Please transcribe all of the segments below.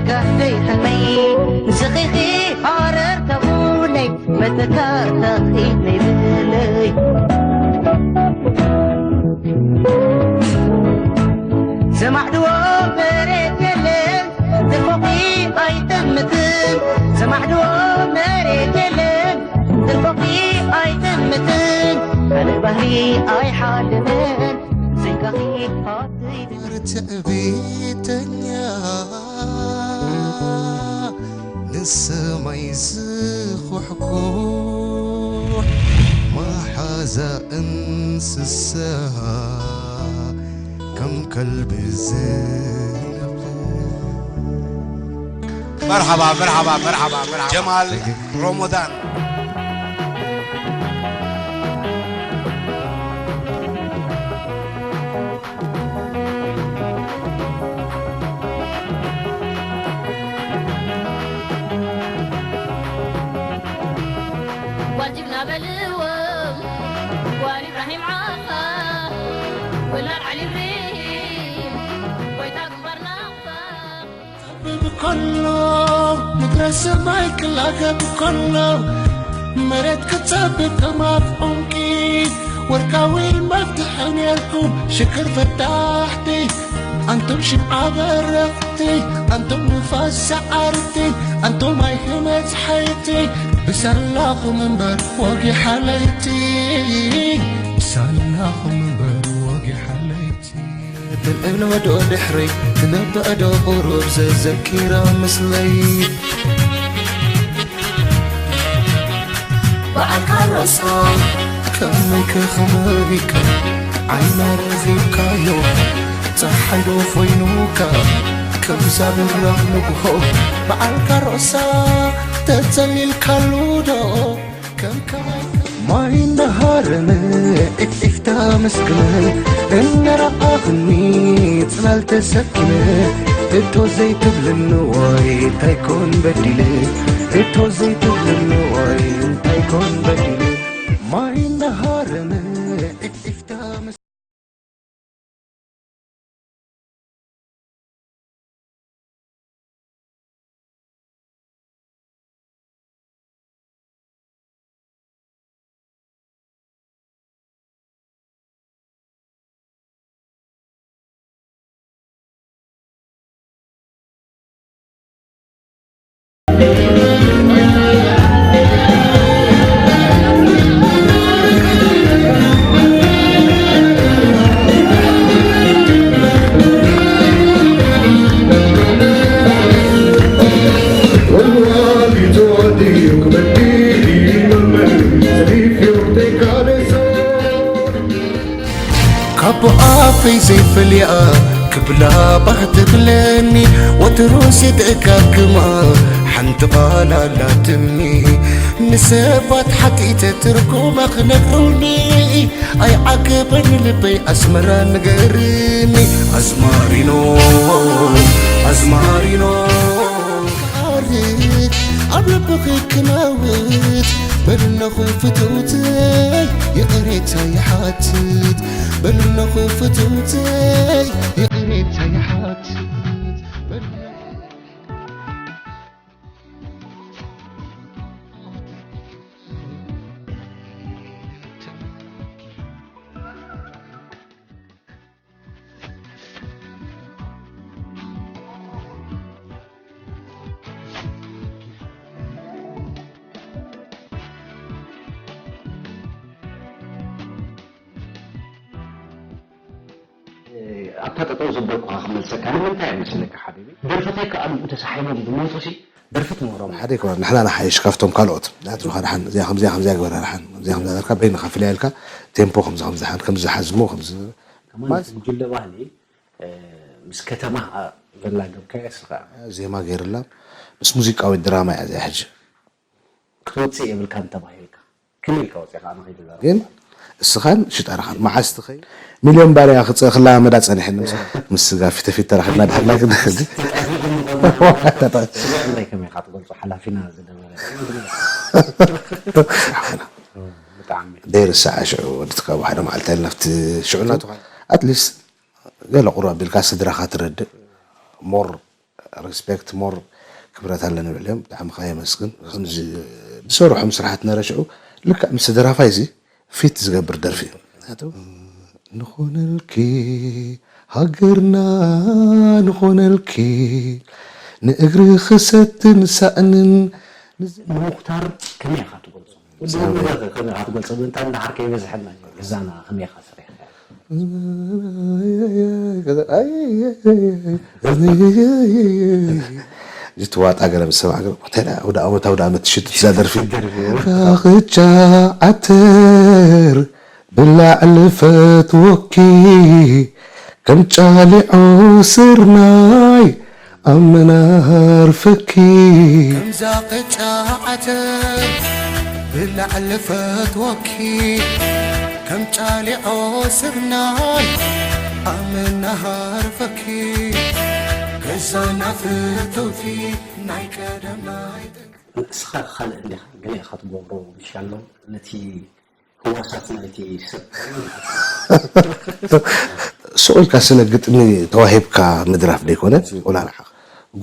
ጋህደይ ሕልመይ ንስኺ ኺ ሃረር ተቡነይ መተካእታ ኺድ ናይ ብለይ ሰማዕድዎ መሬት የለን ትርፎኺ ኣይጥምትን ሰማዕድዎ መሬት የለን ትርፎኺ ኣይጥምትን ካልእ ባህሪ ኣይሓልምን ዘይካኺ ሃብተይ ትዕቢተኛ ንሰማይ ዝኹሕኩሕ መሓዛ እንስሳ ከም ከልቢ ዝነብሕ መርሓባ መርሓባ መርሓባ መርሓባ ጀማል ሮሞዳን ዋጅብና በልዎም ጓል ኢብራሂም ዓፋር ወላድ ዓሊ ኢብራሂም ጎይታ ግንባር ናቕፋ ብከሎ ምድረ ሰማይ ክላገብ ከሎ መሬት ክጸብብ ከማብ ዑንቂ ወርቃዊ መፍትሒ ኔርኩም ሽክር ፈታሕቲ ኣንቱም ሽምዓ በረቕቲ ኣንቱም ንፋስ ሰዓርቲ ኣንቱም ኣይሕመጽ ሓይቲ ብሳላኹም እምበር ወጊሓ ለይቲ ብሳላኹም እምበር ወጊሓ ለይቲ ትንእኖ ዶ ድሕረይ ትነብዕ ዶ ቁሩብ ዘዘኪራ ምስለይ በዓል ካሮሳ ከመይ ከኸመይካ ዓይና ረኺብካዮ ፀሓይ ዶ ኮይኑካ ከምዛ ምብራቕ ንግሆ በዓል ካሮሳ ተጸሊልካሉ ዶ ማይ እንዳሃረመ ዒፍዒፍታ መስክመ እናረኣኽኒ ጽላል ተሰኪመ እቶ ዘይትብልኒ ዋይ እንታይ ኮን በዲለ እቶ ዘይትብልኒ ዋይ እንታይ ኮን በዲለ ማይ እንዳሃረመ ዒፍዒፍታ ካብ ኣፈይ ዘይፈልያ ክብላ ባህ ትብለኒ ወትሩ ሲጥእካ ክማ ሓንቲ ቃል ኣላትኒ ንሰባት ሓቲተ ትርጉማ ክነግሩኒ ኣይዓገበኒ ልበይ ኣስመራ ንገርኒ ኣዝማሪኖ ኣዝማሪኖ ክዓርግ ኣብ ልብኺ ክነውት በልለኹ ፍትውተይ ይቕሬታ ይሓትት በልለኹ ፍትውተይ ይቕሬታ ይሓትት ኣብታ ጠጠው ዘበልኩኻ ክመልሰካ ንምንታይ እየ መሲለካ ሓቢቢ ደርፍተይ ከኣ ኣብኡ ተሳሒቦም ዝሞቱ ሲ ደርፊ ትምህሮም ሓደ ይኮና ንሕና ንሓይሽ ካብቶም ካልኦት ንኣትሩኻ ደሓን እዚኣ ከምዚኣ ከምዚኣ ግበራ ደሓን ከምዚኣ ከምዚኣ ገርካ በይንኻ ፍልያ ኢልካ ቴምፖ ከምዚ ከምዚ ደሓን ከምዚ ዝሓዝሞ ከምዚ ከማን ማለት እቲ ጉጅለ ባህሊ ምስ ከተማ ዘላገብካዮ እስኻ ዜማ ገይርላ ምስ ሙዚቃዊት ድራማ እያ እዚኣ ሕጂ ክትወፅእ የብልካን ተባሂልካ ከመይ ኢልካ ወፂእኻ ኣነ ከይድዛረብ ግን እስኻን ሽጣራኻን መዓስ ትኸይድ ሚልዮን ባርያ ክፀ ክላመዳ ፀኒሐ ምስ ምስ ስጋ ፊት ፊት ተራኺብና ድሕር ላይ ግን ስቡዕ እንታይ ከመይ ኢኻ ትገልፆ ሓላፊና ዝነበረ ብጣዕሚ ደይርሳዕ ሽዑ ወዲ ትካቡ ሓደ መዓልቲ ኢልና ኣብቲ ሽዑ እናተኾነ ኣትሊስት ገለ ቁሩብ ኣቢልካ ስድራኻ ትረድእ ሞር ሪስፔክት ሞር ክብረት ኣለኒ ብዕልዮም ብጣዕሚ ከ የመስግን ከምዚ ዝሰርሖም ስራሕት ነረሽዑ ልክዕ ምስ ደራፋይ እዚ ፊት ዝገብር ደርፊ እዩ። ንኾነልኪ ሃገርና ንኾነልኪ ንእግሪ ክሰትን ሳእንን ንሙክታር ከመይ ኢኻ ትገልጾ? ወዲ ወዲ ከመይ ኢኻ ትገልጾ? ብእንታ እንዳሓር ከይበዝሐና እዩ። ገዛና ከመይ ኢኻ ሰሪሕካ? ዝትዋጣ ገለ ምስ ሰማዕ ገለ ሆቴል ኣውደ ኣመት ኣውደ ኣመት ትሽትት እዛ ደርፊ ካኽቻ ዓተር ብላዕሊ ፈትወኪ ከም ጫሊዖ ስርናይ ኣመናርፈኪ ከምዛ ቅጫ ዓተር ብላዕሊ ፈትወኪ ከም ጫሊዖ ስርናይ ኣመናሃርፈኪ ገዛና ፍተውቲ ናይ ቀደም ናይ ጥንቲ እስኻ ካልእ እንዲኻ ገለ ኢኻ ትገብሮ ብሻሎም ነቲ ህዋሳት ናይቲ ሰብ ስቕ ኢልካ ስነ ግጥሚ ተዋሂብካ ምድራፍ ደይኮነ ወላ ንዓኻ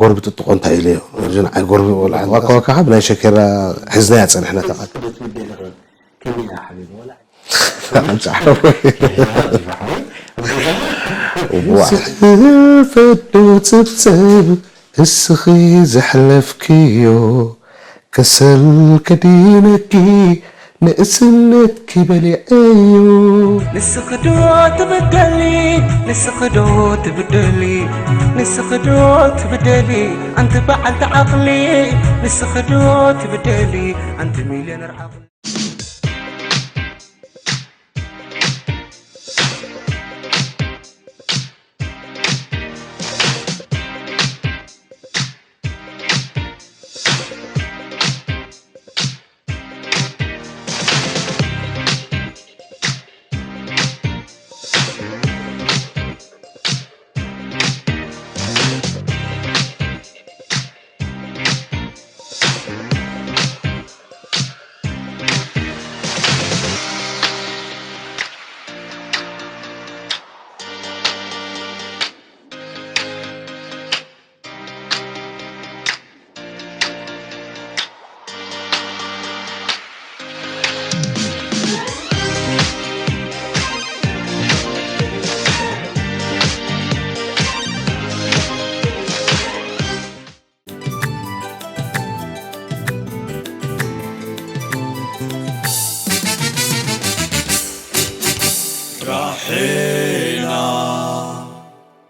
ጎርቢ ጥጥቖ እንታይ ኢለዮ እርጅን ዓይ ጎርቢ ወላ ዋካ ዋካ ካብ ናይ ሸኬራ ሕዝናያ ጸንሕና ተቓል ክትብል ትብል ኢኻ ከመይ ኢኻ ሓቢቡ ወላ ዝፈዶ ጽብጽብ እስኺ ዘሕለፍክዮ ከሰል ከዲነኪ ንእስነትኪ በሊዐዮ ንስኽዶ ትብደሊ ንስኽዶ ትብደሊ ንስኽዶ ትብደሊ ኣንቲ በዓልቲ ዓቕሊ ንስኽዶ ትብደሊ ኣንቲ ሚልዮነር ዓቕሊ